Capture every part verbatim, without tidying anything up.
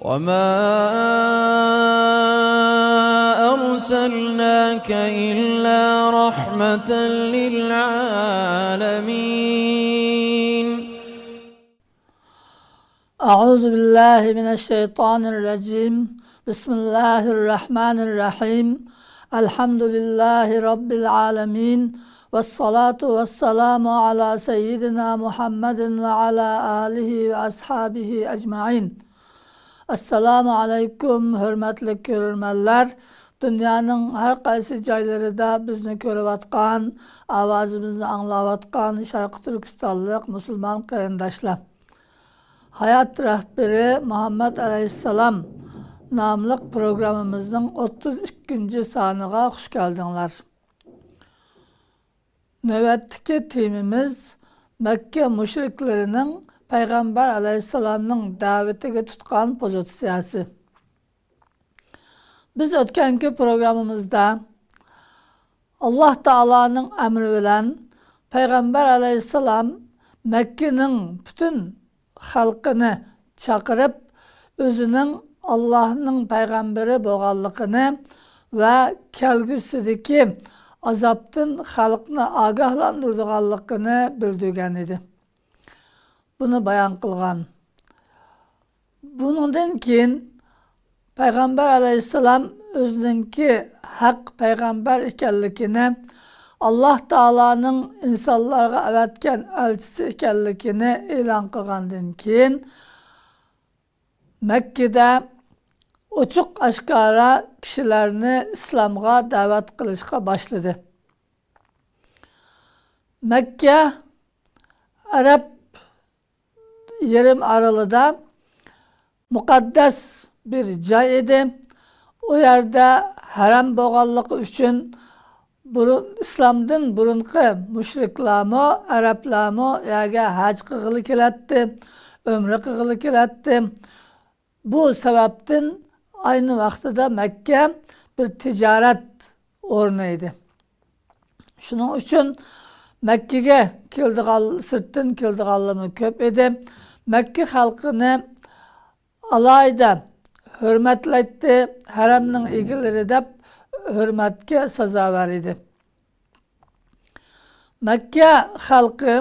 وما أرسلناك إلا رحمة للعالمين. أعوذ بالله من الشيطان الرجيم. بسم الله الرحمن الرحيم. الحمد لله رب العالمين. والصلاة والسلام على سيدنا محمد وعلى آله وأصحابه أجمعين. ئەسسالامۇ ئەلەيكۇم، ھۆرمەتلىك كۆرۈرمەنلەر! دۇنيانىڭ ھەر قايسى جايلىرىدا بىزنى كۆرۈۋاتقان، ئاۋازىمىزنى ئاڭلاۋاتقان شەرقىي تۈركىستانلىق مۇسۇلمان قېرىنداشلار! ھايات رەھبىرى مۇھەممەد ئەلەيھىسسالام ناملىق پروگراممىمىزنىڭ ئوتتۇز ئىككىنچى سانىغا خۇش كەلدىڭلار. نۆۋەتتىكى تېمىمىز مەككە مۇشرىكلىرىنىڭ پەيغەمبەر ئەلەيھىسسالامنىڭ دەۋىتىگە تۇتقان پوزىتسىيەسى. بىز ئۆتكەنكى پروگراممىمىزدا ئاللاھ تائالانىڭ ئەمرى بىلەن پەيغەمبەر ئەلەيھىسسالام مەككىنىڭ پۈتۈن خەلقىنى چاقىرىپ، ئۆزىنىڭ ئاللاھنىڭ پەيغەمبىرى بولغانلىقىنى ۋە كەلگۈسىدىكى ئازابتىن خەلقنى ئاگاھلاندۇرىدىغانلىقىنى بىلدۈرگەن ئىدى. بۇنى بايان قىلغان. بۇنىڭدىن كېيىن پەيغەمبەر ئەلەيھىسسالام ئۆزىنىڭكى ھەق پەيغەمبەر ئىكەنلىكىنى، ئاللاھ تائالانىڭ ئىنسانلارغا ئەۋەتكەن ئەلچىسى ئىكەنلىكىنى ئېلان قىلغاندىن كېيىن، مەككىدە ئوچۇق ئاشكارا كىشىلەرنى ئىسلامغا دەۋەت قىلىشقا باشلىدى. مەككە ئەرەب يېرىم ئارىلىدا مۇقەددەس بىر جاي ئىدى. ئۇ يەردە ھەرەم بولغانلىقى ئۈچۈن بۇرۇن، ئىسلامدىن بۇرۇنقى مۇشرىكلارمۇ، ئەرەبلەرمۇ يەرگە ھەج قىلغىلى كېلەتتى، ئۆمرە قىلغىلى كېلەتتى. بۇ سەۋەبتىن ئاينى ۋاقتىدا مەككە بىر تىجارەت ئورنى ئىدى. شۇنىڭ ئۈچۈن مەككىگە كېلىدىغان، سىرتتىن كېلىدىغانلىرىمۇ كۆپ ئىدى. مەككە خەلقىنى ئالاھىدە ھۆرمەتلەيتتى، ھەرەمنىڭ ئىگىلىرى دەپ ھۆرمەتكە سازاۋەر ئىدى. مەككە خەلقى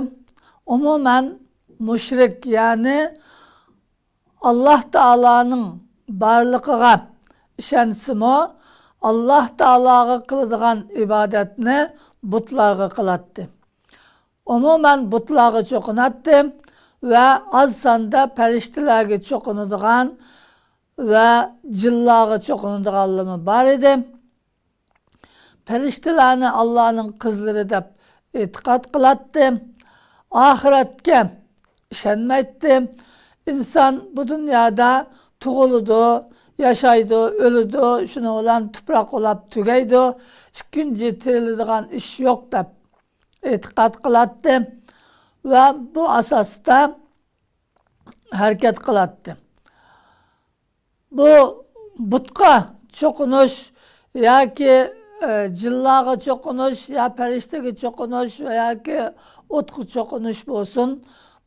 ئومۇمەن مۇشرىك، يەنى ئاللاھ تائالانىڭ بارلىقىغا ئىشەنسىمۇ، ئاللاھ تائالاغا قىلىدىغان ئىبادەتنى بۇتلارغا قىلاتتى. ئومۇمەن بۇتلارغا چوقۇناتتى ۋە ئاز ساندا پەرىشتىلەرگە چوقۇنىدىغان ۋە جىنلارغا چوقۇنىدىغانلىرىمۇ بار ئىدى. پەرىشتىلەرنى ئاللانىڭ قىزلىرى دەپ ئېتىقاد قىلاتتى. ئاخىرەتكە ئىشەنمەيتتى. ئىنسان بۇ دۇنيادا تۇغۇلىدۇ، ياشايدۇ، ئۆلىدۇ، شۇنىڭ بىلەن تۇپراق بولاپ تۈگەيدۇ. ئىككىنچى تىرىلىدىغان ئىش يوق دەپ ئېتىقاد قىلاتتى ۋە بۇ ئاساستا ھەرىكەت قىلاتتى. بۇ بۇتقا چوقۇنۇش ياكى، ئە، جىنلارغا چوقۇنۇش يا پەرىشتىگە چوقۇنۇش ۋە ياكى ئوتقا چوقۇنۇش بولسۇن،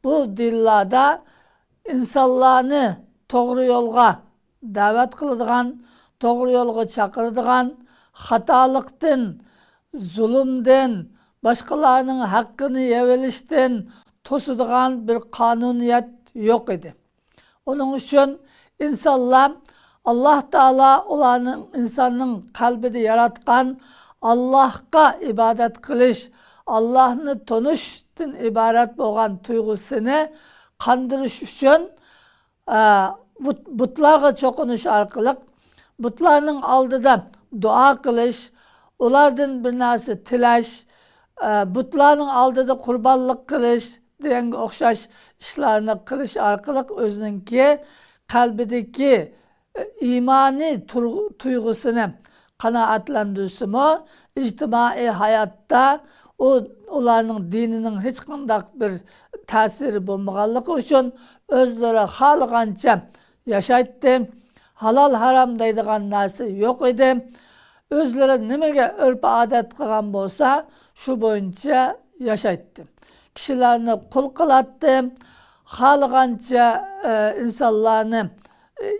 بۇ دىنلاردا ئىنسانلارنى توغرا يولغا دەۋەت قىلىدىغان، توغرا يولغا چاقىرىدىغان، خاتالىقتىن، زۇلۇمدىن، باشقىلارنىڭ ھەققىنى يەۋېلىشتىن توسىدىغان بىر قانۇنىيەت يوق ئىدى. ئۇنىڭ ئۈچۈن ئىنسانلار، ئاللاھ تائالا ئۇلارنىڭ، ئىنساننىڭ قەلبىدە ياراتقان ئاللاھقا ئىبادەت قىلىش، ئاللاھنى تونۇشتىن ئىبارەت بولغان تۇيغۇسىنى قاندۇرۇش ئۈچۈن، ئە، بۇت-، بۇتلارغا چوقۇنۇش ئارقىلىق، بۇتلارنىڭ ئالدىدا دۇئا قىلىش، ئۇلاردىن بىر نەرسە تىلەش، ئە، بۇتلارنىڭ ئالدىدا قۇربانلىق قىلىش دېگەنگە ئوخشاش ئىشلارنى قىلىش ئارقىلىق ئۆزىنىڭكى قەلبىدىكى ئىمانىي تۇر-، تۇيغۇسىنى قانائەتلەندۈرسىمۇ، ئىجتىمائىي ھاياتتا ئۇ، ئۇلارنىڭ دىنىنىڭ ھېچقانداق بىر تەسىرى بولمىغانلىقى ئۈچۈن ئۆزلىرى خالىغانچە ياشايتتى. ھالال ھارام دەيدىغان نەرسە يوق ئىدى. ئۆزلىرى نېمىگە ئۆرپ-ئادەت قىلغان بولسا، شۇ بويىچە ياشايتتى. كىشىلەرنى قۇل قىلاتتى. خالىغانچە، ئە، ئىنسانلارنى،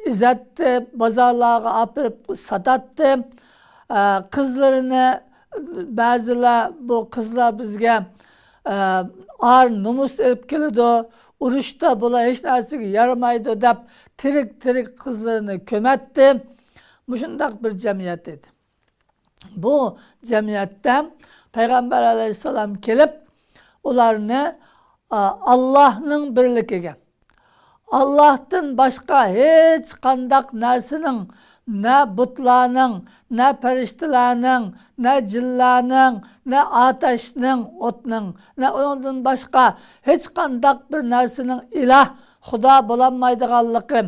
ئېزەتتى، بازارلارغا ئاپىرىپ ساتاتتى. ئە، قىزلىرىنى، بەزىلەر، بۇ قىزلار بىزگە، ئە، ئار نومۇس ئېلىپ كېلىدۇ، ئۇرۇشتا بۇلار ھېچ نەرسىگە يارىمايدۇ دەپ، تىرىك-تىرىك قىزلىرىنى كۆمەتتى. مۇشۇنداق بىر جەمئىيەت ئىدى. بۇ جەمئىيەتتە پەيغەمبەر ئەلەيھىسسالام كېلىپ، ئۇلارنى، ئا، ئاللاھنىڭ بىرلىكىگە، ئاللاھتىن باشقا ھېچقانداق نەرسىنىڭ، نە بۇتلارنىڭ، نە پەرىشتىلەرنىڭ، نە جىنلارنىڭ، نە ئاتەشنىڭ، ئوتنىڭ، نە ئۇنىڭدىن باشقا ھېچقانداق بىر نەرسىنىڭ ئىلاھ، خۇدا بولالمايدىغانلىقى،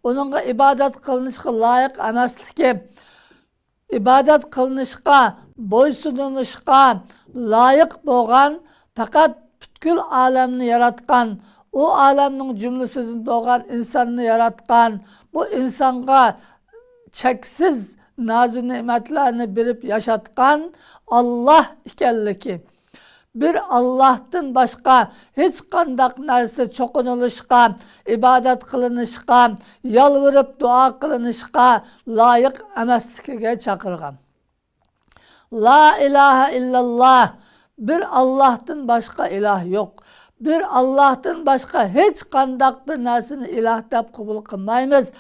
ئۇنىڭغا ئىبادەت قىلىنىشقا لايىق ئەمەسلىكى، ئىبادەت قىلىنىشقا، بويسۇنۇلۇشقا لايىق بولغان، پەقەت پۈتكۈل ئالەمنى ياراتقان، ئۇ ئالەمنىڭ جۈملىسىدىن بولغان ئىنساننى ياراتقان، بۇ ئىنسانغا چەكسىز نازۇ نېمەتلەرنى بېرىپ ياشاتقان ئاللاھ ئىكەنلىكى، بىر ئاللاھتىن باشقا ھېچقانداق نەرسە چوقۇنۇلۇشقا، ئىبادەت قىلىنىشقا، يالۋۇرۇپ دۇئا قىلىنىشقا لايىق ئەمەسلىكىگە چاقىرغان. لا ئىلاھە ئىللاللاھ، بىر ئاللاھتىن باشقا ئىلاھ يوق. بىر ئاللاھتىن باشقا ھېچقانداق بىر نەرسىنى ئىلاھ دەپ قوبۇل قىلمايمىز.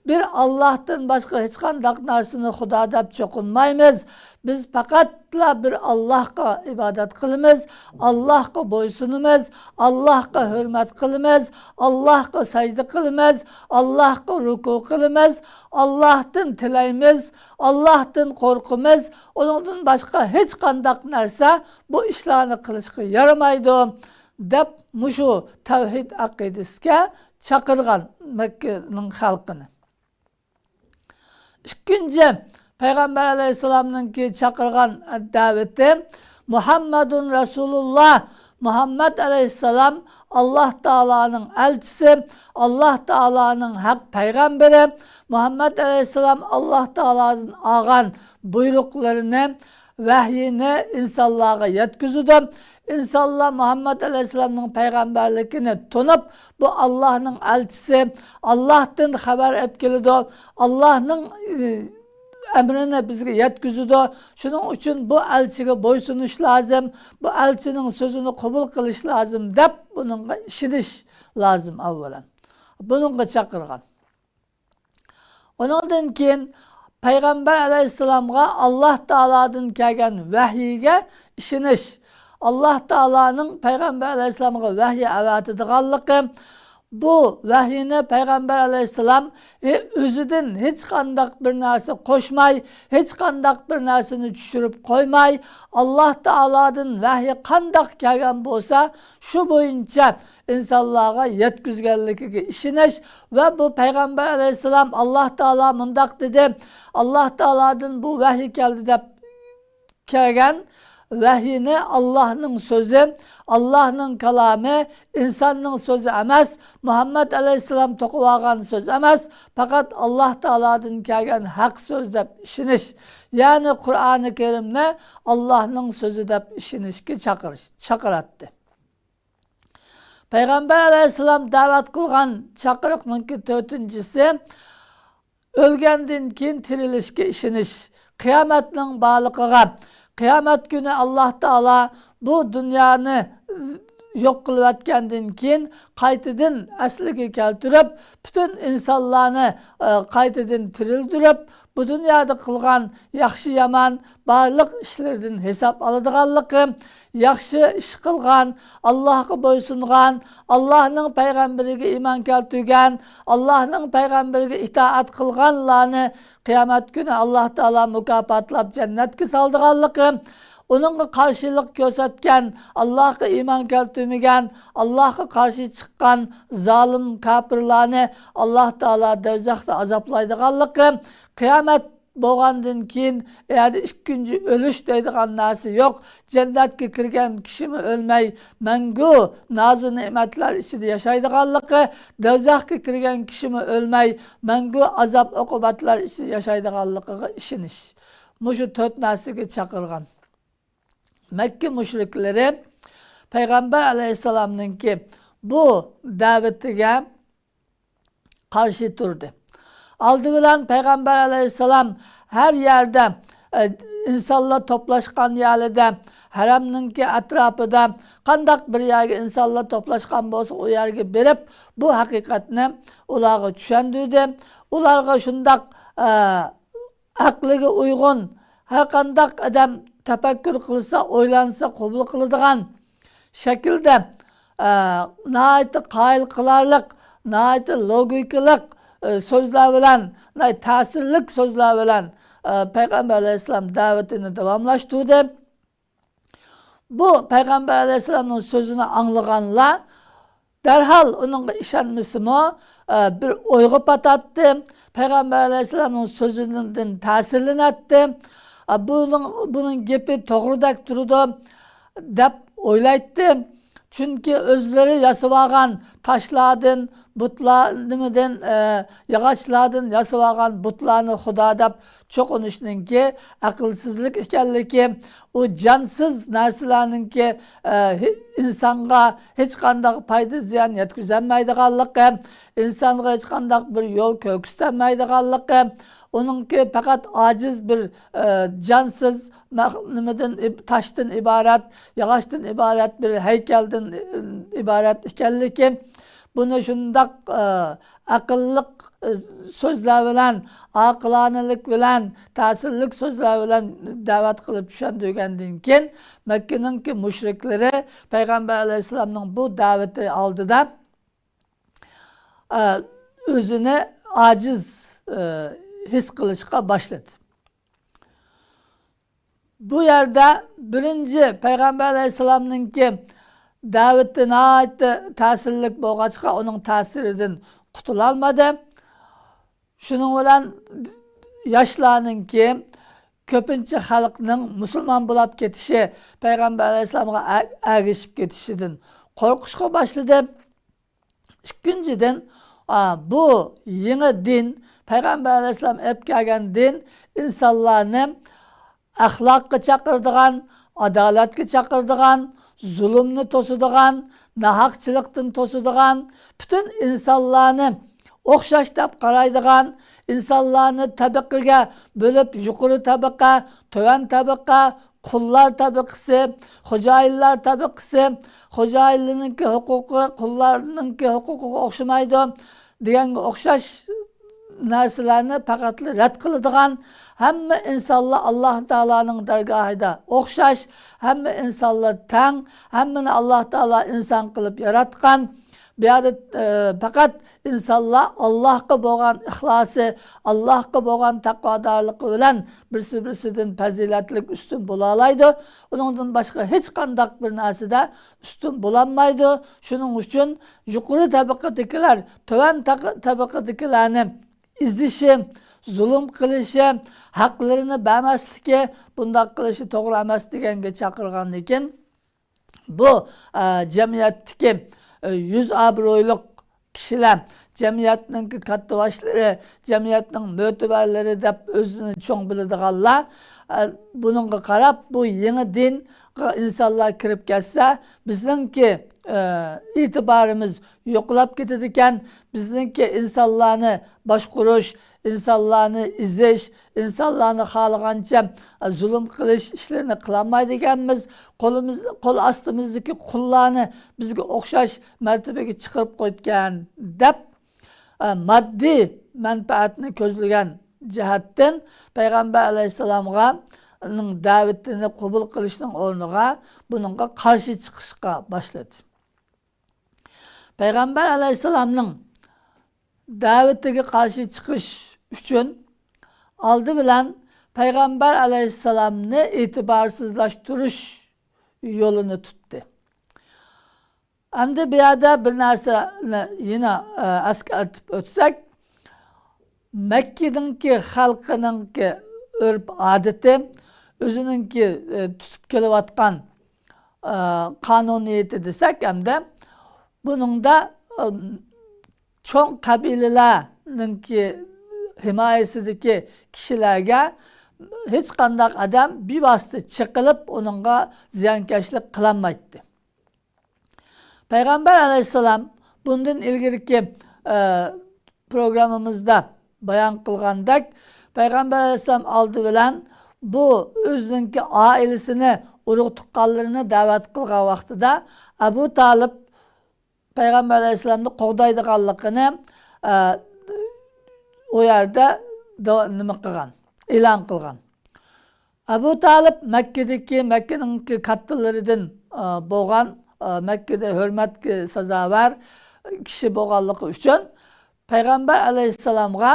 بىر ئاللاھتىن باشقا ھېچقانداق نەرسىنى خۇدا دەپ چوقۇنمايمىز. بىز پەقەتلا بىر ئاللاھقا ئىبادەت قىلىمىز، ئاللاھقا بويسۇنىمىز، ئاللاھقا ھۆرمەت قىلىمىز، ئاللاھقا سەجدە قىلىمىز، ئاللاھقا رۇكۇ قىلىمىز، ئاللاھتىن تىلەيمىز، ئاللاھتىن قورقىمىز، ئۇنىڭدىن باشقا ھېچقانداق نەرسە بۇ ئىشلارنى قىلىشقا يارىمايدۇ، دەپ مۇشۇ تەۋھىد ئەقىدىسىگە چاقىرغان مەككىنىڭ خەلقىنى. ئىككىنچى، پەيغەمبەر ئەلەيھىسسالامنىڭكى چاقىرغان دەۋىتى، مۇھەممەدۇن رەسۇلۇللاھ، مۇھەممەد ئەلەيھىسسالام ئاللاھ تائالانىڭ ئەلچىسى، ئاللاھ تائالانىڭ ھەق پەيغەمبىرى، مۇھەممەد ئەلەيھىسسالام ئاللاھ تائالادىن ئالغان بۇيرۇقلىرىنى، ۋەھيىنى ئىنسانلارغا يەتكۈزىدۇ. ئىنسانلار مۇھەممەد ئەلەيھىسسالامنىڭ پەيغەمبەرلىكىنى تونۇپ، بۇ ئاللاھنىڭ ئەلچىسى، ئاللاھتىن خەۋەر ئېلىپ كېلىدۇ، ئاللاھنىڭ، ئى، ئەمرىنى بىزگە يەتكۈزىدۇ. شۇنىڭ ئۈچۈن بۇ ئەلچىگە بويسۇنۇش لازىم، بۇ ئەلچىنىڭ سۆزىنى قوبۇل قىلىش لازىم دەپ، بۇنىڭغا ئىشىنىش لازىم ئاۋۋالەن. بۇنىڭغا چاقىرغان. ئۇنىڭدىن كېيىن پەيغەمبەر ئەلەيھىسسالامغا ئاللاھ تائالادىن كەلگەن ۋەھيىگە ئىشىنىش. ئاللاھ تائالانىڭ پەيغەمبەر ئەلەيھىسسالامغا ۋەھيى ئەۋەتىدىغانلىقى، بۇ ۋەھيىنى پەيغەمبەر ئەلەيھىسسالام ھې-، ئۆزىدىن ھېچقانداق بىر نەرسە قوشماي، ھېچقانداق بىر نەرسىنى چۈشۈرۈپ قويماي، ئاللاھ تائالادىن ۋەھيى قانداق كەلگەن بولسا، شۇ بويىچە ئىنسانلارغا يەتكۈزگەنلىكىگە ئىشىنىش ۋە بۇ پەيغەمبەر ئەلەيھىسسالام، ئاللاھ تائالا مۇنداق دېدى، ئاللاھ تائالادىن بۇ ۋەھيى كەلدى دەپ كەلگەن ۋەھيىنى ئاللاھنىڭ سۆزى، ئاللاھنىڭ كالامى، ئىنساننىڭ سۆزى ئەمەس، مۇھەممەد ئەلەيھىسسالام توقۇۋالغان سۆز ئەمەس، پەقەت ئاللاھ تائالادىن كەلگەن ھەق سۆز دەپ ئىشىنىش، يەنى قۇرئانى كەرىمنى ئاللاھنىڭ سۆزى دەپ ئىشىنىشكە چاقىرىش، چاقىراتتى. پەيغەمبەر ئەلەيھىسسالام دەۋەت قىلغان چاقىرىقنىڭكى تۆتىنچىسى، ئۆلگەندىن كېيىن تىرىلىشكە ئىشىنىش، قىيامەتنىڭ بارلىقىغا، قىيامەت كۈنى ئاللاھ تائالا بۇ دۇنيانى يوق قىلىۋەتكەندىن كېيىن قايتىدىن ئەسلىگە كەلتۈرۈپ، پۈتۈن ئىنسانلارنى، ئە، قايتىدىن تىرىلدۈرۈپ، بۇ دۇنيادا قىلغان ياخشى-يامان بارلىق ئىشلىرىدىن ھېساب ئالىدىغانلىقى، ياخشى ئىش قىلغان، ئاللاھقا بويسۇنغان، ئاللاھنىڭ پەيغەمبىرىگە ئىمان كەلتۈرگەن، ئاللاھنىڭ پەيغەمبىرىگە ئىتائەت قىلغانلارنى قىيامەت كۈنى ئاللاھ تائالا مۇكاپاتلاپ جەننەتكە سالىدىغانلىقى، ئۇنىڭغا قارشىلىق كۆرسەتكەن، ئاللاھقا ئىمان كەلتۈرمىگەن، ئاللاھقا قارشى چىققان زالىم كاپىرلارنى ئاللاھ تائالا دوزاختا ئازابلايدىغانلىقى، قىيامەت بولغاندىن كېيىن، ئۇ يەردە ئىككىنچى ئۆلۈش دەيدىغان نەرسە يوق. جەننەتكە كىرگەن كىشىمۇ ئۆلمەي، مەڭگۈ نازۇ نېمەتلەر ئىچىدە ياشايدىغانلىقى، دوزاخقا كىرگەن كىشىمۇ ئۆلمەي، مەڭگۈ ئازاب ئوقۇبەتلەر ئىچىدە ياشايدىغانلىقىغا ئىشىنىش. مۇشۇ تۆت نەرسىگە چاقىرغان. مەككە مۇشرىكلىرى پەيغەمبەر ئەلەيھىسسالامنىڭكى بۇ دەۋىتىگە قارشى تۇردى. ئالدى بىلەن پەيغەمبەر ئەلەيھىسسالام ھەر يەردە، ئە، ئىنسانلار توپلاشقان يەردە، ھەرەمنىڭكى ئەتراپىدا قانداق بىر يەرگە ئىنسانلار توپلاشقان بولسا، ئۇ يەرگە بېرىپ، بۇ ھەقىقەتنى ئۇلارغا چۈشەندۈردى. ئۇلارغا شۇنداق، ئە، ئەقلىگە ئۇيغۇن، ھەرقانداق ئادەم تەپەككۇر قىلسا، ئويلانسا، قوبۇل قىلىدىغان شەكىلدە، ئە، ناھايىتى قايىل قىلارلىق، ناھايىتى لوگىكىلىق، ئە، سۆزلەر بىلەن، ناھايىتى تەسىرلىك سۆزلەر بىلەن، ئە، پەيغەمبەر ئەلەيھىسسالام دەۋىتىنى داۋاملاشتۇردى. بۇ پەيغەمبەر ئەلەيھىسسالامنىڭ سۆزىنى ئاڭلىغانلار دەرھال ئۇنىڭغا ئىشەنمىسىمۇ، ئە، بىر ئويغا پاتاتتى. پەيغەمبەر ئەلەيھىسسالامنىڭ سۆزىدىن تەسىرلىنەتتى. ئە، بۇنىڭ، بۇنىڭ گېپى توغرىدەك تۇرىدۇ، دەپ ئويلايتتى. چۈنكى ئۆزلىرى ياسىۋالغان تاشلاردىن، بۇتلار، نېمىدىن، ئە، ياغاچلاردىن ياسىۋالغان بۇتلارنى خۇدا دەپ چوقۇنۇشنىڭكى ئەقىلسىزلىك ئىكەنلىكى، ئۇ جانسىز نەرسىلەرنىڭكى، ئە، ھې-، ئىنسانغا ھېچقانداق پايدا زىيان يەتكۈزەلمەيدىغانلىقى، ئىنسانغا ھېچقانداق بىر يول كۆرسىتەلمەيدىغانلىقى، ئۇنىڭكى پەقەت ئاجىز بىر، ئە، جانسىز مەخ-، نېمىدىن ئىب-، تاشتىن ئىبارەت، ياغاچتىن ئىبارەت بىر ھەيكەلدىن، ئى، ئىبارەت ئىكەنلىكى، بۇنى شۇنداق، ئە، ئەقىللىق، ئە، سۆزلەر بىلەن، ئاقىلانىلىك بىلەن، تەسىرلىك سۆزلەر بىلەن دەۋەت قىلىپ چۈشەندۈرگەندىن كېيىن، مەككىنىڭكى مۇشرىكلىرى پەيغەمبەر ئەلەيھىسسالامنىڭ بۇ دەۋىتى ئالدىدا، ئە، ئۆزىنى ئاجىز، ئە، ھېس قىلىشقا باشلىدى. بۇ يەردە بىرىنچى پەيغەمبەر ئەلەيھىسسالامنىڭكى دەۋىتى ناھايىتى تەسىرلىك بولغاچقا، ئۇنىڭ تەسىرىدىن قۇتۇلالمىدى. شۇنىڭ بىلەن ياشلارنىڭكى، كۆپىنچە خەلقنىڭ مۇسۇلمان بولاپ كېتىشى، پەيغەمبەر ئەلەيھىسسالامغا ئە-، ئەگىشىپ كېتىشىدىن قورقۇشقا باشلىدى. ئىككىنچىدىن، ئا، بۇ يېڭى دىن، پەيغەمبەر ئەلەيھىسسالام ئېلىپ كەلگەن دىن ئىنسانلارنى ئەخلاققا چاقىرىدىغان، ئادالەتكە چاقىرىدىغان، زۇلۇمنى توسىدىغان، ناھەقچىلىقتىن توسىدىغان، پۈتۈن ئىنسانلارنى ئوخشاش دەپ قارايدىغان، ئىنسانلارنى تەبىقىگە بۆلۈپ، يۇقىرى تەبىقە، تۆۋەن تەبىقە، قۇللار تەبىقىسى، خوجايىنلار تەبىقىسى، خوجايىنلارنىڭكى ھوقۇقى قۇللارنىڭكى ھوقۇقىغا ئوخشىمايدۇ دېگەنگە ئوخشاش نەرسىلەرنى پەقەتلا رەت قىلىدىغان، ھەممە ئىنسانلار ئاللاھ تائالانىڭ دەرگاھىدا ئوخشاش، ھەممە ئىنسانلار تەڭ، ھەممىنى ئاللاھ تائالا ئىنسان قىلىپ ياراتقان، بۇ يەردە، ئە، پەقەت ئىنسانلار ئاللاھقا بولغان ئىخلاسى، ئاللاھقا بولغان تەقۋادارلىقى بىلەن بىرسى-بىرسىدىن پەزىلەتلىك ئۈستۈن بولالايدۇ. ئۇنىڭدىن باشقا ھېچقانداق بىر نەرسىدە ئۈستۈن بولالمايدۇ. شۇنىڭ ئۈچۈن يۇقىرى تەبىقىدىكىلەر تۆۋەن تەق-، تەبىقىدىكىلەرنى ئېزىشى، زۇلۇم قىلىشى، ھەقلىرىنى بەرمەسلىكى، بۇنداق قىلىشى توغرا ئەمەس دېگەنگە چاقىرغاندىكىن، بۇ، ئە، جەمئىيەتتىكى، ئە، يۈز ئابرۇيلۇق كىشىلەر، جەمئىيەتنىڭكى كاتتىباشلىرى، جەمئىيەتنىڭ مۆتىۋەرلىرى دەپ ئۆزىنى چوڭ بىلىدىغانلار، ئە، بۇنىڭغا قاراپ، بۇ يېڭى دىنغا ئىنسانلار كىرىپ كەتسە، بىزنىڭكى، ئە، ئېتىبارىمىز يوقىلاپ كېتىدىكەن، بىزنىڭكى ئىنسانلارنى باشقۇرۇش، ئىنسانلارنى ئېزىش، ئىنسانلارنى خالىغانچە زۇلۇم قىلىش ئىشلىرىنى قىلالمايدىكەنمىز، قولىمىز، قول ئاستىمىزدىكى قۇللارنى بىزگە ئوخشاش مەرتىبىگە چىقىرىپ قويىدىكەن دەپ، ئە، ماددىي مەنپەئەتنى كۆزلىگەن جەھەتتىن پەيغەمبەر ئەلەيھىسسالامغا، نىڭ دەۋىتىنى قوبۇل قىلىشنىڭ ئورنىغا بۇنىڭغا قارشى چىقىشقا باشلىدى. پەيغەمبەر ئەلەيھىسسالامنىڭ دەۋىتىگە قارشى چىقىش ئۈچۈن ئالدى بىلەن پەيغەمبەر ئەلەيھىسسالامنى ئېتىبارسىزلاشتۇرۇش يولىنى تۇتتى. ئەمدى بۇ يەردە بىر نەرسىنى يەنە، ئە، ئەسكەرتىپ ئۆتسەك، مەككىنىڭكى خەلقىنىڭكى ئۆرپ-ئادىتى، ئۆزىنىڭكى، ئە، تۇتۇپ كېلىۋاتقان، ئە، قانۇنىيىتى دېسەك ئەمدى، بۇنىڭدا، ئە، چوڭ قەبىلىلەرنىڭكى ھىمايىسىدىكى كىشىلەرگە ھېچقانداق ئادەم بىۋاسىتە چېقىلىپ ئۇنىڭغا زىيانكەشلىك قىلالمايتتى. پەيغەمبەر ئەلەيھىسسالام بۇندىن ئىلگىرىكى، ئە، پروگراممىمىزدا بايان قىلغاندەك، پەيغەمبەر ئەلەيھىسسالام ئالدى بىلەن بۇ ئۆزىنىڭكى ئائىلىسىنى، ئۇرۇق تۇغقانلىرىنى دەۋەت قىلغان ۋاقتىدا، ئەبۇ تالىپ پەيغەمبەر ئەلەيھىسسالامنى قوغدايدىغانلىقىنى، ئە، ئۇ يەردە داۋا-، نېمە قىلغان، ئېلان قىلغان. ئەبۇ تالىپ مەككىدىكى، مەككىنىڭكى كاتتىلىرىدىن، ئە، بولغان، ئە، مەككىدە ھۆرمەتكە سازاۋەر كىشى بولغانلىقى ئۈچۈن، پەيغەمبەر ئەلەيھىسسالامغا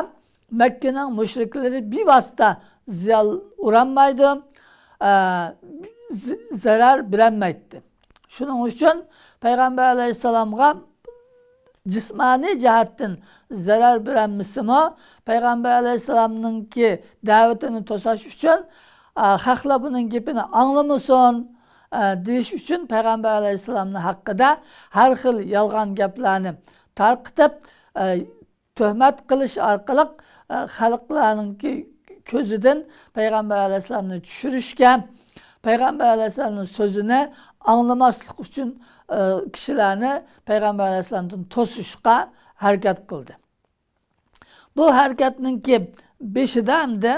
مەككىنىڭ مۇشرىكلىرى بىۋاسىتە زىيان ئۇرالمايدۇ، ئە، ز-، زەرەر بېرەلمەيتتى. شۇنىڭ ئۈچۈن پەيغەمبەر ئەلەيھىسسالامغا جىسمانىي جەھەتتىن زەرەر بېرەلمىسىمۇ، پەيغەمبەر ئەلەيھىسسالامنىڭكى دەۋىتىنى توساش ئۈچۈن، ئا، خەقلەر بۇنىڭ گېپىنى ئاڭلىمىسۇن، ئا، دېيىش ئۈچۈن پەيغەمبەر ئەلەيھىسسالامنىڭ ھەققىدە ھەر خىل يالغان گەپلەرنى تارقىتىپ، ئا، تۆھمەت قىلىش ئارقىلىق، ئە، خەلقلەرنىڭكى كۆزىدىن پەيغەمبەر ئەلەيھىسسالامنى چۈشۈرۈشكە، پەيغەمبەر ئەلەيھىسسالامنىڭ سۆزىنى ئاڭلىماسلىق ئۈچۈن، ئە، كىشىلەرنى پەيغەمبەر ئەلەيھىسسالامدىن توسۇشقا ھەرىكەت قىلدى. بۇ ھەرىكەتنىڭكى بېشىدا ئەمدى،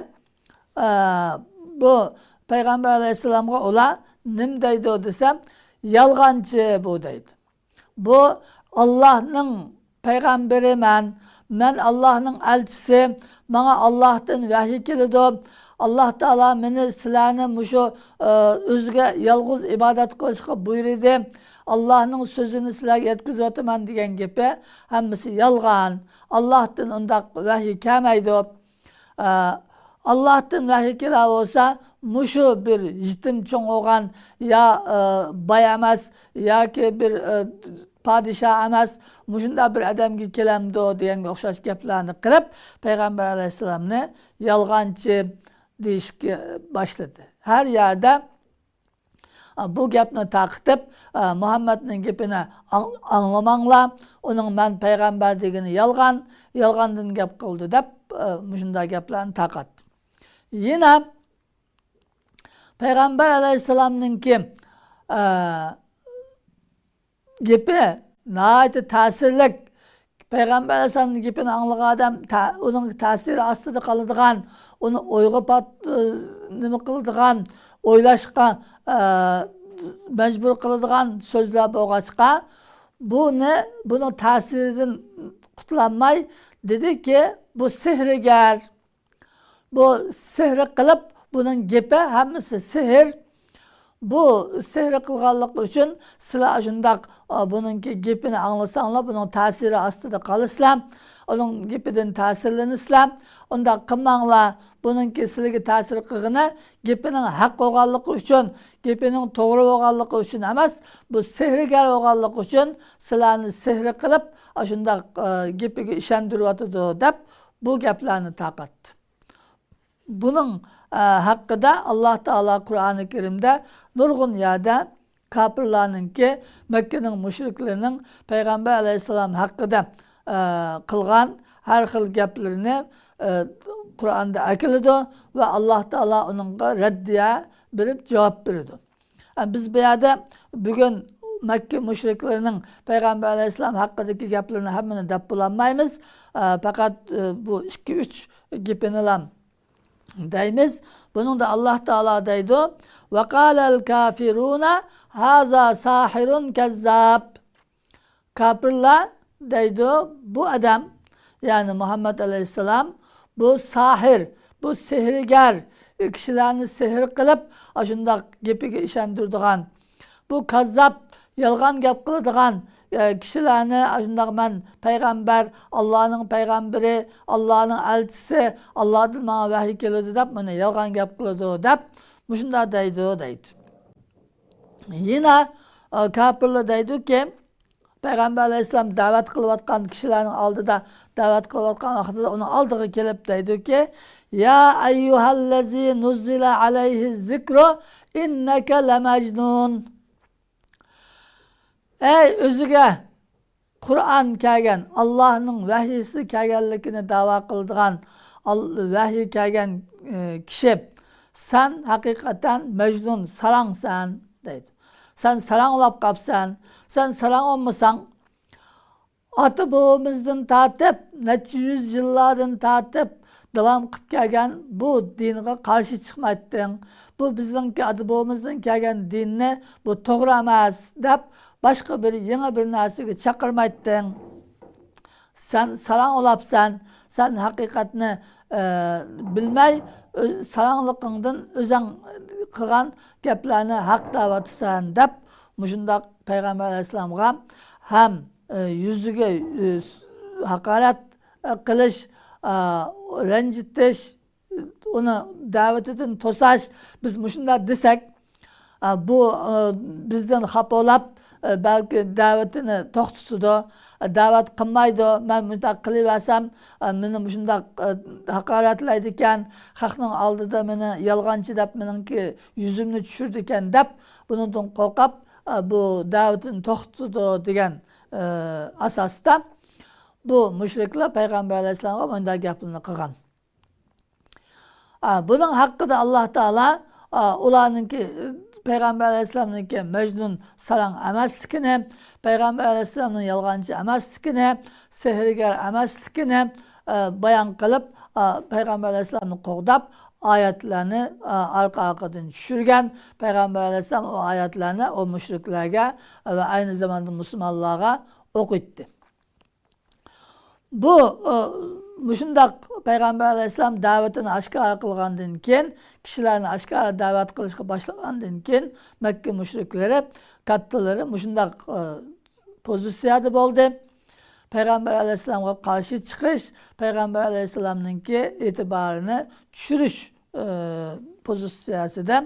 ئە، بۇ پەيغەمبەر ئەلەيھىسسالامغا ئۇلار نېمە دەيدۇ دېسە، يالغانچى بۇ دەيدۇ. بۇ ئاللاھنىڭ پەيغەمبىرى مەن، مەن ئاللاھنىڭ ئەلچىسى، ماڭا ئاللاھتىن ۋەھىي كېلىدۇ. ئاللاھ تائالا مېنى سىلەرنى مۇشۇ، ئى، ئۆزىگە يالغۇز ئىبادەت قىلىشقا بۇيرۇدى. ئاللاھنىڭ سۆزىنى سىلەرگە يەتكۈزۈۋاتىمەن دېگەن گېپى ھەممىسى يالغان. ئاللاھتىن ئۇنداق ۋەھىي كەلمەيدۇ. ئە، ئاللاھتىن ۋەھىي كېلەر بولسا، مۇشۇ بىر يېتىم چوڭ بولغان يا، ئە، باي ئەمەس ياكى بىر، ئە، پادىشاھ ئەمەس، مۇشۇنداق بىر ئادەمگە كېلەمدۇ دېگەنگە ئوخشاش گەپلەرنى قىلىپ، پەيغەمبەر ئەلەيھىسسالامنى يالغانچى دېيىشكە باشلىدى. ھەر يەردە بۇ گەپنى تارقىتىپ، مۇھەممەدنىڭ گېپىنى ئاڭ-، ئاڭلىماڭلار، ئۇنىڭ مەن پەيغەمبەر دېگىنى يالغان، يالغاندىن گەپ قىلدى دەپ، مۇشۇنداق گەپلەرنى تارقاتتى. يەنە پەيغەمبەر ئەلەيھىسسالامنىڭكى، گېپى ناھايىتى تەسىرلىك. پەيغەمبەر ئەلەيھىسسالامنىڭ گېپىنى ئاڭلىغان ئادەم تە-، ئۇنىڭ تەسىرى ئاستىدا قالىدىغان، ئۇنى ئويغا پات-، نېمە قىلىدىغان، ئويلاشقا، ئە، مەجبۇر قىلىدىغان سۆزلەر بولغاچقا، بۇنى، بۇنىڭ تەسىرىدىن قۇتۇلالماي دېدىكى، بۇ سېھىرگەر. بۇ سېھىر قىلىپ، بۇنىڭ گېپى ھەممىسى سېھىر. بۇ سېھىر قىلغانلىقى ئۈچۈن سىلەر ئاشۇنداق، ئا، بۇنىڭكى گېپىنى ئاڭلىساڭلار، بۇنىڭ تەسىرى ئاستىدا قالىسىلەر، ئۇنىڭ گېپىدىن تەسىرلىنىسىلەر. ئۇنداق قىلماڭلار. بۇنىڭكى سىلەرگە تەسىر قىلغىنى گېپىنىڭ ھەق بولغانلىقى ئۈچۈن، گېپىنىڭ توغرا بولغانلىقى ئۈچۈن ئەمەس، بۇ سېھىرگەر بولغانلىقى ئۈچۈن سىلەرنى سېھىر قىلىپ، ئاشۇنداق، ئا، گېپىگە ئىشەندۈرۈۋاتىدۇ، دەپ بۇ گەپلەرنى تارقاتتى. بۇنىڭ، ئە، ھەققىدە ئاللاھ تائالا قۇرئانى كەرىمدە نۇرغۇن يەردە كاپىرلارنىڭكى، مەككىنىڭ مۇشرىكلىرىنىڭ پەيغەمبەر ئەلەيھىسسالام ھەققىدە، ئە، قىلغان ھەر خىل گەپلىرىنى، ئە، قۇرئاندا ئەكېلىدۇ ۋە ئاللاھ تائالا ئۇنىڭغا رەددىيە بېرىپ جاۋاب بېرىدۇ. ئە، بىز بۇ يەردە بۈگۈن مەككە مۇشرىكلىرىنىڭ پەيغەمبەر ئەلەيھىسسالام ھەققىدىكى گەپلىرىنى ھەممىنى دەپ بولالمايمىز. ئە، پەقەت، ئە، بۇ ئىككى، ئۈچ گېپىنىلا دەيمىز. بۇنىڭدا ئاللاھ تائالا دەيدۇ، «وقال الكافرون هذا ساحر كذاب.» كاپىرلار دەيدۇ، بۇ ئادەم، يەنى مۇھەممەد ئەلەيھىسسالام، بۇ ساھىر، بۇ سېھىرگەر، كىشىلەرنى سېھىر قىلىپ، ئاشۇنداق گېپىگە ئىشەندۈرىدىغان، بۇ كاززاپ، يالغان گەپ قىلىدىغان، ئە، كىشىلەرنى ئاشۇنداق، مەن پەيغەمبەر، ئاللانىڭ پەيغەمبىرى، ئاللانىڭ ئەلچىسى، ئاللادىن ماڭا ۋەھىي كېلىدۇ دەپ، مانا يالغان گەپ قىلىدۇ دەپ، مۇشۇنداق دەيدۇ، دەيدۇ. يەنە، ئە، كاپىرلار دەيدۇكى، پەيغەمبەر ئەلەيھىسسالام دەۋەت قىلىۋاتقان كىشىلەرنىڭ ئالدىدا، دەۋەت قىلىۋاتقان ۋاقتىدا ئۇنىڭ ئالدىغا كېلىپ دەيدۇكى، يا ئەييۇھەللەزى نۇززىلە ئەلەيھىز زىكرۇ ئىننەكە لەمەجنۇن. ئەي ئۆزىگە قۇرئان كەلگەن، ئاللاھنىڭ ۋەھىيسى كەلگەنلىكىنى دەۋا قىلىدىغان، ئال-، ۋەھىي كەلگەن، ئى، كىشى، سەن ھەقىقەتەن مەجنۇن، ساراڭسەن، دەيدۇ. سەن ساراڭلاپ قاپسەن. سەن ساراڭ بولمىساڭ، ئاتا بوۋىمىزدىن تارتىپ، نەچچە يۈز يىللاردىن تارتىپ داۋام قىلىپ كەلگەن بۇ دىنغا قارشى چىقمايتتىڭ. بۇ بىزنىڭكى ئاتا بوۋىمىزدىن كەلگەن دىننى، بۇ توغرا ئەمەس دەپ، باشقا بىر يېڭى بىر نەرسىگە چاقىرمايتتىڭ. سەن ساراڭ ئۇلاپسەن، سەن ھەقىقەتنى، ئە، بىلمەي، ئۆ-، ساراڭلىقىڭدىن ئۆزەڭ قىلغان گەپلەرنى ھەق دەۋاتىسەن دەپ، مۇشۇنداق پەيغەمبەر ئەلەيھىسسالامغا ھەم، ئە، يۈزىگە، ئە، ھاقارەت، ئە، قىلىش، ئە، رەنجىتىش، ئۇنى دەۋىتىدىن توساش، بىز مۇشۇنداق دېسەك، ئە، بۇ، ئە، بىزدىن خاپا بولاپ، ئە، بەلكى دەۋىتىنى توختىتىدۇ، ئە، دەۋەت قىلمايدۇ. مەن مۇنداق قىلىۋەرسەم، ئە، مېنى مۇشۇنداق، ئە، ھاقارەتلەيدىكەن، خەقنىڭ ئالدىدا مېنى يالغانچى دەپ، مېنىڭكى يۈزۈمنى چۈشۈرىدىكەن دەپ، بۇنىڭدىن قورقۇپ، ئە، بۇ دەۋىتىنى توختىتىدۇ دېگەن، ئە، ئاساستا بۇ مۇشرىكلار پەيغەمبەر ئەلەيھىسسالامغا مۇنداق گەپلەرنى قىلغان. ئا، بۇنىڭ ھەققىدە ئاللاھ تائالا، ئا، ئۇلارنىڭكى، پەيغەمبەر ئەلەيھىسسالامنىڭكى مەجنۇن، ساراڭ ئەمەسلىكىنى، پەيغەمبەر ئەلەيھىسسالامنىڭ يالغانچى ئەمەسلىكىنى، سېھىرگەر ئەمەسلىكىنى، ئا، بايان قىلىپ، ئا، پەيغەمبەر ئەلەيھىسسالامنى قوغداپ، ئايەتلەرنى، ئا، ئارقا-ئارقىدىن چۈشۈرگەن. پەيغەمبەر ئەلەيھىسسالام ئۇ ئايەتلەرنى ئۇ مۇشرىكلارغا ۋە ئەينى زاماندا مۇسۇلمانلارغا ئوقۇيتتى. بۇ، ئۇ، مۇشۇنداق پەيغەمبەر ئەلەيھىسسالام دەۋىتىنى ئاشكارا قىلغاندىن كېيىن، كىشىلەرنى ئاشكارا دەۋەت قىلىشقا باشلىغاندىن كېيىن، مەككە مۇشرىكلىرى، كاتتىلىرى مۇشۇنداق، ئۇ، پوزىتسىيەدە بولدى. پەيغەمبەر ئەلەيھىسسالامغا قارشى چىقىش، پەيغەمبەر ئەلەيھىسسالامنىڭكى ئېتىبارىنى چۈشۈرۈش، ئە، پوزىتسىيەسىدە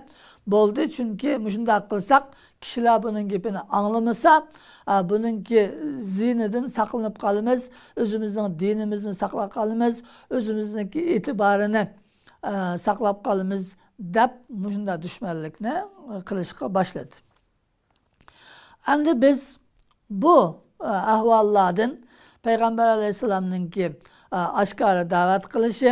بولدى. چۈنكى مۇشۇنداق قىلساق، كىشىلەر بۇنىڭ گېپىنى ئاڭلىمىسا، ئە، بۇنىڭكى زىيىنىدىن ساقلىنىپ قالىمىز، ئۆزىمىزنىڭ دىنىمىزنى ساقلاپ قالىمىز، ئۆزىمىزنىڭكى ئېتىبارىنى، ئە، ساقلاپ قالىمىز دەپ مۇشۇنداق دۈشمەنلىكنى قىلىشقا باشلىدى. ئەمدى بىز بۇ، ئە، ئەھۋاللاردىن پەيغەمبەر ئەلەيھىسسالامنىڭكى، ئە، ئاشكارا دەۋەت قىلىشى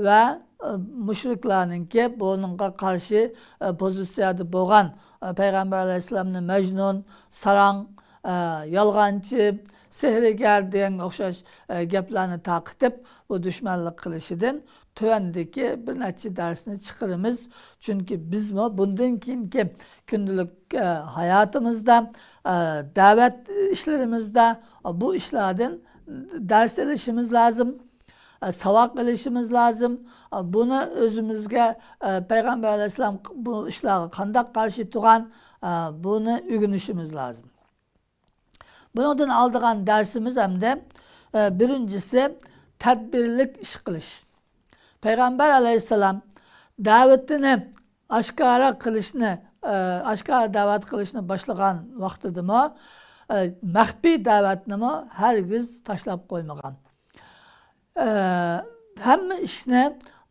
ۋە، ئە، مۇشرىكلارنىڭكى بۇنىڭغا قارشى، ئە، پوزىتسىيەدە بولغان، ئە، پەيغەمبەر ئەلەيھىسسالامنى مەجنۇن، ساراڭ، ئە، يالغانچى، سېھىرگەر دېگەنگە ئوخشاش، ئە، گەپلەرنى تارقىتىپ، بۇ دۈشمەنلىك قىلىشىدىن تۆۋەندىكى بىر نەچچە دەرسنى چىقىرىمىز. چۈنكى بىزمۇ بۇندىن كېيىنكى كۈندىلىك، ئە، ھاياتىمىزدا، ئە، دەۋەت ئىشلىرىمىزدا، ئە، بۇ ئىشلاردىن دەرس ئېلىشىمىز لازىم، ئە، ساۋاق ئېلىشىمىز لازىم. ئە، بۇنى ئۆزىمىزگە، ئە، پەيغەمبەر ئەلەيھىسسالام بۇ ئىشلارغا قانداق قارشى تۇرغان، ئە، بۇنى ئۆگىنىشىمىز لازىم. بۇنىڭدىن ئالىدىغان دەرسىمىز ئەمدى، ئە، بىرىنچىسى، تەدبىرلىك ئىش قىلىش. پەيغەمبەر ئەلەيھىسسالام دەۋىتىنى ئاشكارا قىلىشنى، ئە، ئاشكارا دەۋەت قىلىشنى باشلىغان ۋاقتىدىمۇ، ئە، مەخپىي دەۋەتنىمۇ ھەرگىز تاشلاپ قويمىغان. ئە، ھەممە ئىشنى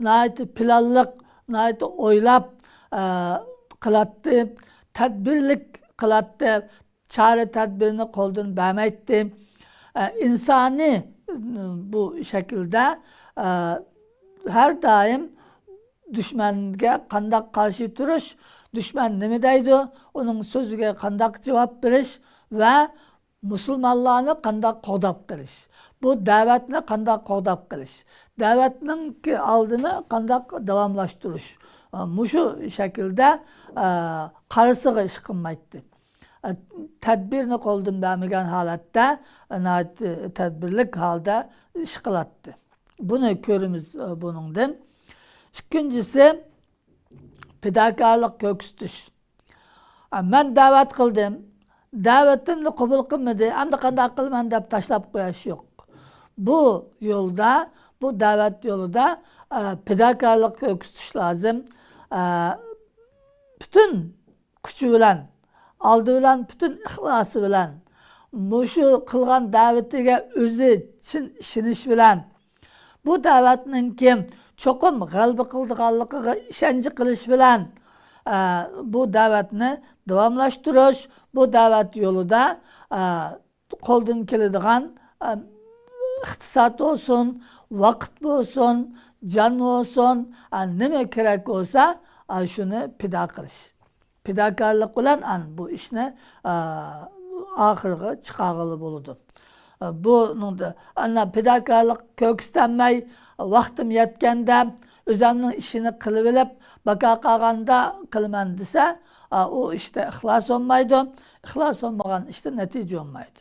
ناھايىتى پىلانلىق، ناھايىتى ئويلاپ، ئە، قىلاتتى، تەدبىرلىك قىلاتتى، چارە-تەدبىرنى قولدىن بەرمەيتتى. ئە، ئىنسانىي بۇ شەكىلدە، ئە، ھەر دائىم دۈشمەنگە قانداق قارشى تۇرۇش، دۈشمەن نېمە دەيدۇ، ئۇنىڭ سۆزىگە قانداق جاۋاب بېرىش ۋە مۇسۇلمانلارنى قانداق قوغداپ قېلىش، بۇ دەۋەتنى قانداق قوغداپ قېلىش، دەۋەتنىڭكى ئالدىنى قانداق داۋاملاشتۇرۇش، مۇشۇ شەكىلدە، ئە، قارىسىغا ئىش قىلمايتتى. ئە، تەدبىرنى قولدىن بەرمىگەن ھالەتتە، ئە، ناھايىتى تەدبىرلىك ھالدا ئىش قىلاتتى. بۇنى كۆرىمىز، ئە، بۇنىڭدىن. ئىككىنچىسى، پىداكارلىق كۆرسىتىش. ئە، مەن دەۋەت قىلدىم، دەۋىتىمنى قوبۇل قىلمىدى، ئەمدى قانداق قىلىمەن دەپ تاشلاپ قويۇش يوق. بۇ يولدا، بۇ دەۋەت يولىدا، ئە، پىداكارلىق كۆرسىتىش لازىم. ئە، پۈتۈن كۈچى بىلەن، ئالدى بىلەن پۈتۈن ئىخلاسى بىلەن، مۇشۇ قىلغان دەۋىتىگە ئۆزى چىن ئىشىنىش بىلەن، بۇ دەۋەتنىڭكى چوقۇم غەلىبە قىلىدىغانلىقىغا ئىشەنچ قىلىش بىلەن، ئە، بۇ دەۋەتنى داۋاملاشتۇرۇش، بۇ دەۋەت يولىدا، ئە، قولدىن كېلىدىغان، ئە، ئىقتىساد بولسۇن، ۋاقىت بولسۇن، جان بولسۇن، ئە، نېمە كېرەك بولسا، ئە، شۇنى پىدا قىلىش. پىداكارلىق بىلەن ئان بۇ ئىشنى، ئا، ئاخىرغا چىقارغىلى بولىدۇ. بۇنىڭدا ئانا پىداكارلىق كۆرسىتەلمەي، ۋاقتىم يەتكەندە ئۆزۈمنىڭ ئىشىنى قىلىۋېلىپ، باقا قالغاندا قىلىمەن دېسە، ئۇ ئىشتا ئىخلاس بولمايدۇ. ئىخلاس بولمىغان ئىشتا نەتىجە بولمايدۇ.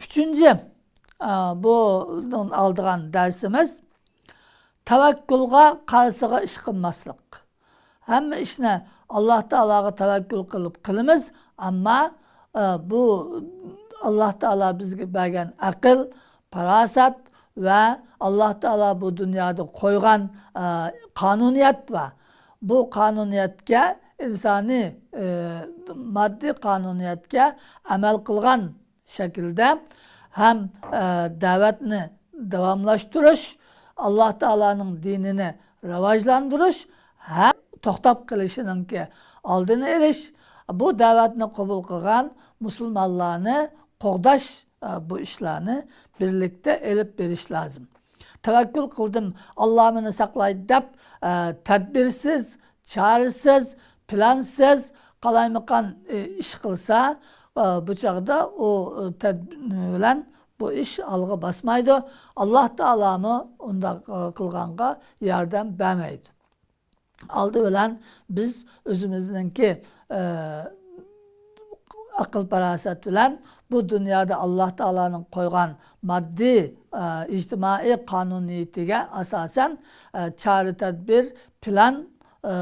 ئۈچىنچى، بۇنىڭ ئالىدىغان دەرسىمىز، تەۋەككۈلغا قارىسىغا ئىش قىلماسلىق. ھەممە ئىشنى ئاللاھ تائالاغا تەۋەككۈل قىلىپ قىلىمىز، ئەمما، ئە، بۇ ئاللاھ تائالا بىزگە بەرگەن ئەقىل، پاراسەت ۋە ئاللاھ تائالا بۇ دۇنيادا قويغان، ئە، قانۇنىيەت بار. بۇ قانۇنىيەتكە، ئىنسانىي، ئە، ماددىي قانۇنىيەتكە ئەمەل قىلغان شەكىلدە ھەم، ئە، دەۋەتنى داۋاملاشتۇرۇش، ئاللاھ تائالانىڭ دىنىنى راۋاجلاندۇرۇش ھەم توختاپ قېلىشىنىڭكى ئالدىنى ئېلىش، بۇ دەۋەتنى قوبۇل قىلغان مۇسۇلمانلارنى قوغداش، ئە، بۇ ئىشلارنى بىرلىكتە ئېلىپ بېرىش لازىم. تەۋەككۈل قىلدىم، ئاللاھ مېنى ساقلايدۇ دەپ، ئە، تەدبىرسىز، چارىسىز، پىلانسىز، قالايمىقان، ئى، ئىش قىلسا، ئى، بۇ چاغدا ئۇ، ئى، تەدبىر بىلەن بۇ ئىش ئالغا باسمايدۇ. ئاللاھ تائالامۇ ئۇنداق، ئى، قىلغانغا ياردەم بەرمەيدۇ. ئالدى بىلەن بىز ئۆزىمىزنىڭكى، ئى، ئەقىل پاراسەت بىلەن بۇ دۇنيادا ئاللاھ تائالانىڭ قويغان ماددىي، ئى، ئىجتىمائىي قانۇنىيىتىگە ئاساسەن، ئى، چارە تەدبىر، پىلان، ئى،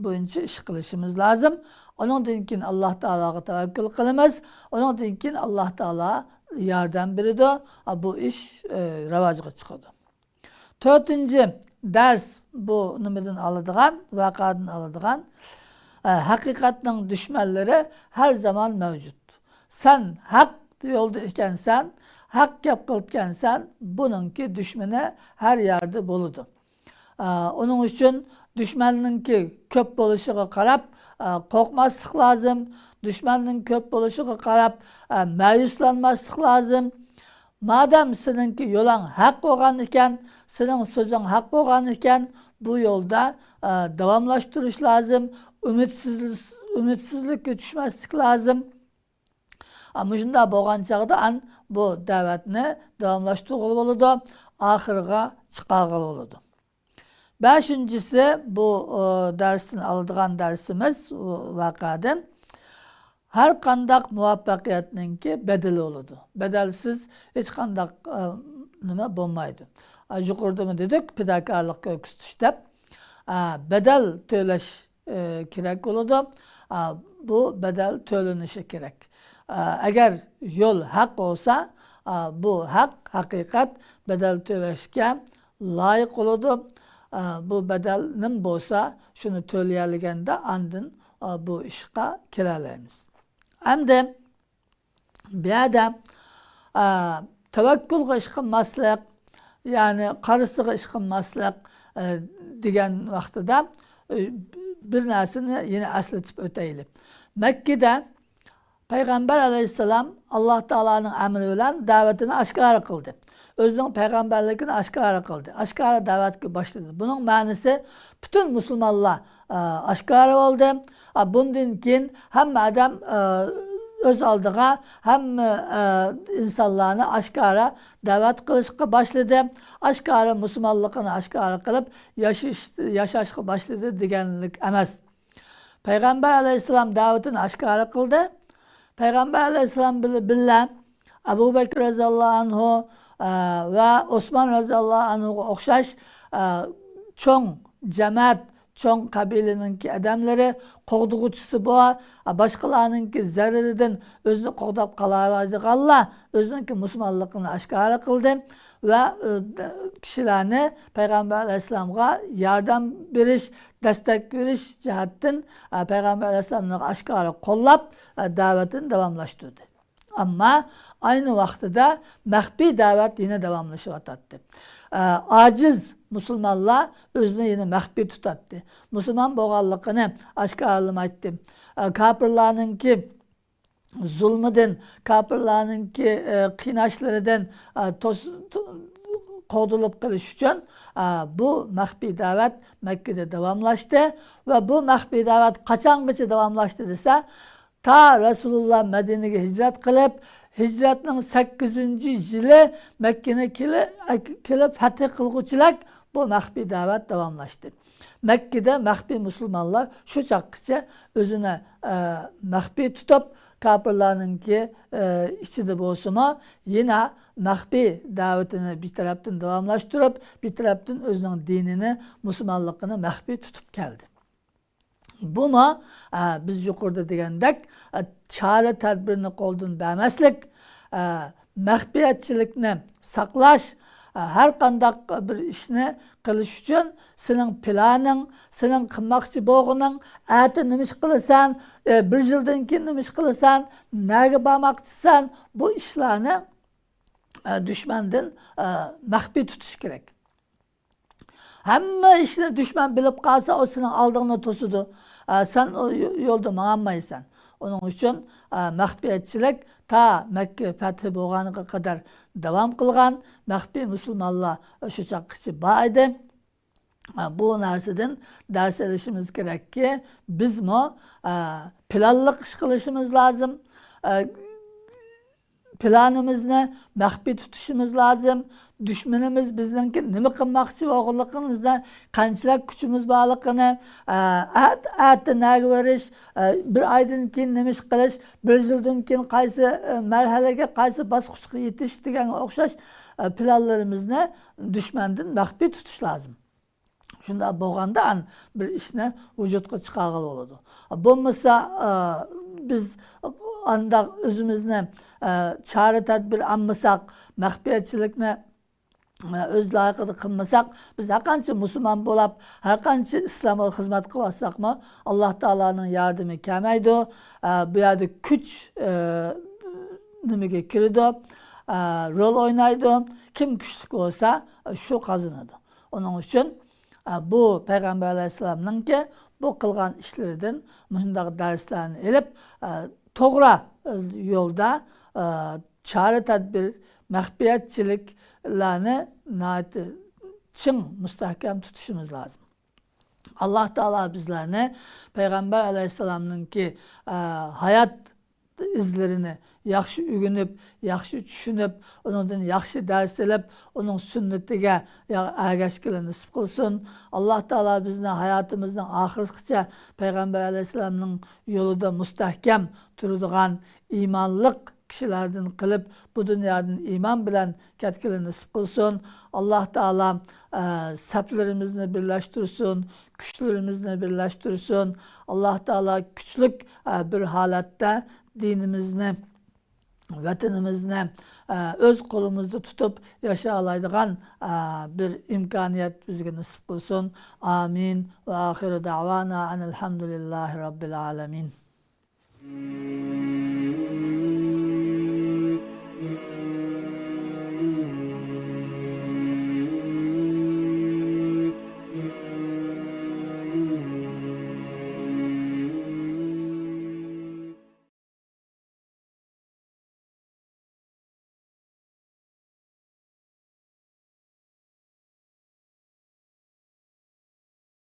بويىچە ئىش قىلىشىمىز لازىم. ئۇنىڭدىن كېيىن ئاللاھ تائالاغا تەۋەككۈل قىلىمىز. ئۇنىڭدىن كېيىن ئاللاھ تائالا ياردەم بېرىدۇ. ئا، بۇ ئىش، ئى، راۋاجغا چىقىدۇ. تۆتىنچى دەرس، بۇ نېمىدىن ئالىدىغان، ۋەقەدىن ئالىدىغان، ئە، ھەقىقەتنىڭ دۈشمەنلىرى ھەر زامان مەۋجۇت. سەن ھەق يولدا ئىكەنسەن، ھەق گەپ قىلىدىكەنسەن، بۇنىڭكى دۈشمىنى ھەر يەردە بولىدۇ. ئە، ئۇنىڭ ئۈچۈن دۈشمەننىڭكى كۆپ بولۇشىغا قاراپ، ئە، قورقماسلىق لازىم. دۈشمەننىڭ كۆپ بولۇشىغا قاراپ، ئە، مەيۈسلەنمەسلىك لازىم. مادەم سېنىڭكى يولۇڭ ھەق بولغان ئىكەن، سېنىڭ سۆزۈڭ ھەق بولغان ئىكەن، بۇ يولدا، ئە، داۋاملاشتۇرۇش لازىم. ئۈمىدسىز-، ئۈمىدسىزلىككە چۈشمەسلىك لازىم. ئە، مۇشۇنداق بولغان چاغدا ئان بۇ دەۋەتنى داۋاملاشتۇرغىلى بولىدۇ، ئاخىرىغا چىقارغىلى بولىدۇ. بەشىنچىسى، بۇ، ئە، دەرستىن ئالىدىغان دەرسىمىز، ئۇ ۋەقەدىن. ھەر قانداق مۇۋەپپەقىيەتنىڭكى بەدىلى بولىدۇ. بەدەلسىز ھېچقانداق، ئە، نېمە بولمايدۇ. ئە، يۇقىرىدىمۇ دېدۇق، پىداكارلىق كۆرسىتىش دەپ. ئە، بەدەل تۆلەش، ئە، كېرەك بولىدۇ. ئە، بۇ بەدەل تۆلىنىشى كېرەك. ئە، ئەگەر يول ھەق بولسا، ئە، بۇ ھەق، ھەقىقەت بەدەل تۆلەشكە لايىق بولىدۇ. ئە، بۇ بەدەل نېمە بولسا، شۇنى تۆلىيەلىگەندە ئاندىن، ئە، بۇ ئىشقا كېلەلەيمىز. ئەمدى بۇ يەردە، ئە، تەۋەككۈلگە ئىش قىلماسلىق، يەنى قارىسىغا ئىش قىلماسلىق، ئە، دېگەن ۋاقتىدا، ئە، بىر نەرسىنى يەنە ئەسلىتىپ ئۆتەيلى. مەككىدە پەيغەمبەر ئەلەيھىسسالام ئاللاھ تائالانىڭ ئەمرى بىلەن دەۋىتىنى ئاشكارا قىلدى. ئۆزىنىڭ پەيغەمبەرلىكىنى ئاشكارا قىلدى. ئاشكارا دەۋەتكە باشلىدى. بۇنىڭ مەنىسى پۈتۈن مۇسۇلمانلار، ئە، ئاشكارا بولدى. ئە، بۇندىن كېيىن ھەممە ئادەم، ئە، ئۆز ئالدىغا ھەممە، ئە، ئىنسانلارنى ئاشكارا دەۋەت قىلىشقا باشلىدى. ئاشكارا مۇسۇلمانلىقىنى ئاشكارا قىلىپ ياشاش-، ياشاشقا باشلىدى دېگەنلىك ئەمەس. پەيغەمبەر ئەلەيھىسسالام دەۋىتىنى ئاشكارا قىلدى. پەيغەمبەر ئەلەيھىسسالام بىلەن بىللە ئەبۇ بەكرى رەزىياللاھۇ ئەنھۇ، ئە، ۋە ئوسمان رەزىياللاھۇ ئەنھۇغا ئوخشاش، ئە، چوڭ جەمەت، چوڭ قەبىلىنىڭكى ئادەملىرى، قوغدىغۇچىسى بار، ئە، باشقىلارنىڭكى زەرىرىدىن ئۆزىنى قوغداپ قالالايدىغانلار ئۆزىنىڭكى مۇسۇلمانلىقىنى ئاشكارا قىلدى ۋە، ئە، كىشىلەرنى پەيغەمبەر ئەلەيھىسسالامغا ياردەم بېرىش، دەستەك بېرىش جەھەتتىن، ئە، پەيغەمبەر ئەلەيھىسسالامنى ئاشكارا قوللاپ، ئە، دەۋىتىنى داۋاملاشتۇردى. ئەمما ئاينى ۋاقتىدا مەخپىي دەۋەت يەنە داۋاملىشىۋاتاتتى. ئە، ئاجىز مۇسۇلمانلار ئۆزىنى يەنە مەخپىي تۇتاتتى. مۇسۇلمان بولغانلىقىنى ئاشكارىلىمايتتى. ئە، كاپىرلارنىڭكى زۇلمىدىن، كاپىرلارنىڭكى، ئە، قىيناشلىرىدىن، ئە، توس-، تو-، قوغدىلىپ قېلىش ئۈچۈن، ئە، بۇ مەخپىي دەۋەت مەككىدە داۋاملاشتى. ۋە بۇ مەخپىي دەۋەت قاچانغىچە داۋاملاشتى دېسە، تا رەسۇلۇللا مەدىنىگە ھىجرەت قىلىپ، ھىجرەتنىڭ سەككىزىنچى يىلى مەككىنى كېلى-، كېلىپ پەتھ قىلغۇچىلەك بۇ مەخپىي دەۋەت داۋاملاشتى. مەككىدە مەخپىي مۇسۇلمانلار شۇ چاغقىچە ئۆزىنى، ئە، مەخپىي تۇتۇپ، كاپىرلارنىڭكى، ئە، ئىچىدە بولسىمۇ، يەنە مەخپىي دەۋىتىنى بىر تەرەپتىن داۋاملاشتۇرۇپ، بىر تەرەپتىن ئۆزىنىڭ دىنىنى، مۇسۇلمانلىقىنى مەخپىي تۇتۇپ كەلدى. بۇمۇ، ئە، بىز يۇقىرىدا دېگەندەك، ئە، چارە تەدبىرنى قولدىن بەرمەسلىك، ئە، مەخپىيەتچىلىكنى ساقلاش، ئە، ھەر قانداق بىر ئىشنى قىلىش ئۈچۈن سېنىڭ پىلانىڭ، سېنىڭ قىلماقچى بولغىنىڭ، ئەتە نېمە ئىش قىلىسەن، ئە، بىر يىلدىن كېيىن نېمە ئىش قىلىسەن، نەگە بارماقچىسەن، بۇ ئىشلارنى، ئە، دۈشمەندىن، ئە، مەخپىي تۇتۇش كېرەك. ھەممە ئىشنى دۈشمەن بىلىپ قالسا، ئۇ سېنىڭ ئالدىڭنى توسىدۇ. ئە، سەن ئۇ يو-، يولدا ماڭالمايسەن. ئۇنىڭ ئۈچۈن، ئە، مەخپىيەتچىلىك تا مەككە پەتھى بولغانغا قەدەر داۋام قىلغان. مەخپىي مۇسۇلمانلار شۇ چاغقىچە بار ئىدى. ئە، بۇ نەرسىدىن دەرس ئېلىشىمىز كېرەككى، بىزمۇ، ئە، پىلانلىق ئىش قىلىشىمىز لازىم. ئە، پىلانىمىزنى مەخپىي تۇتۇشىمىز لازىم. دۈشمىنىمىز بىزنىڭكى نېمە قىلماقچى بولغانلىقىمىزنى، قانچىلىك كۈچىمىز بارلىقىنى، ئە، ئەت-، ئەتە نەگە بېرىش، ئە، بىر ئايدىن كېيىن نېمە ئىش قىلىش، بىر يىلدىن كېيىن قايسى، ئە، مەرھەلىگە، قايسى باسقۇچقا يېتىش دېگەنگە ئوخشاش، ئە، پىلانلىرىمىزنى دۈشمەندىن مەخپىي تۇتۇش لازىم. شۇنداق بولغاندا ئان بىر ئىشنى ۋۇجۇدقا چىقارغىلى بولىدۇ. بولمىسا، ئە، بىز ئانداق ئۆزىمىزنى، ئە، چارە تەدبىر ئالمىساق، مەخپىيەتچىلىكنى، ئە، ئۆز لايىقىدا قىلمىساق، بىز ھەرقانچە مۇسۇلمان بولاپ، ھەرقانچە ئىسلامغا خىزمەت قىلىۋاتساقمۇ، ئاللا تائالانىڭ ياردىمى كەلمەيدۇ. ئە، بۇ يەردە كۈچ، ئە، نېمىگە كىرىدۇ، ئە، رول ئوينايدۇ. كىم كۈچلۈك بولسا، شۇ قازىنىدۇ. ئۇنىڭ ئۈچۈن، ئە، بۇ پەيغەمبەر ئەلەيھىسسالامنىڭكى بۇ قىلغان ئىشلىرىدىن مۇشۇنداق دەرسلەرنى ئېلىپ، ئە، توغرا، ئە، يولدا، ئە، چارە تەدبىر، مەخپىيەتچىلىكلەرنى ناھايىتى چىڭ، مۇستەھكەم تۇتۇشىمىز لازىم. ئاللا تائالا بىزلەرنى پەيغەمبەر ئەلەيھىسسالامنىڭكى، ئە، ھايات ئىزلىرىنى ياخشى ئۆگىنىپ، ياخشى چۈشىنىپ، ئۇنىڭدىن ياخشى دەرس ئېلىپ، ئۇنىڭ سۈننىتىگە يا-، ئەگەشكىلى نېسىپ قىلسۇن. ئاللا تائالا بىزنى ھاياتىمىزنىڭ ئاخىرىغىچە پەيغەمبەر ئەلەيھىسسالامنىڭ يولىدا مۇستەھكەم تۇرىدىغان ئىمانلىق كىشىلەردىن قىلىپ، بۇ دۇنيادىن ئىمان بىلەن كەتكىلى نېسىپ قىلسۇن. ئاللا تائالا، ئە، سەپلىرىمىزنى بىرلەشتۈرسۇن، كۈچلىرىمىزنى بىرلەشتۈرسۇن. ئاللا تائالا كۈچلۈك، ئە، بىر ھالەتتە دىنىمىزنى، ۋەتىنىمىزنى، ئە، ئۆز قولىمىزدا تۇتۇپ ياشايالايدىغان، ئە، بىر ئىمكانىيەت بىزگە نېسىپ قىلسۇن. ئامىن. ۋە ئاخىرۇ دەۋانا ئەنىلھەمدۇلىللاھى رەببىل ئالەمىن.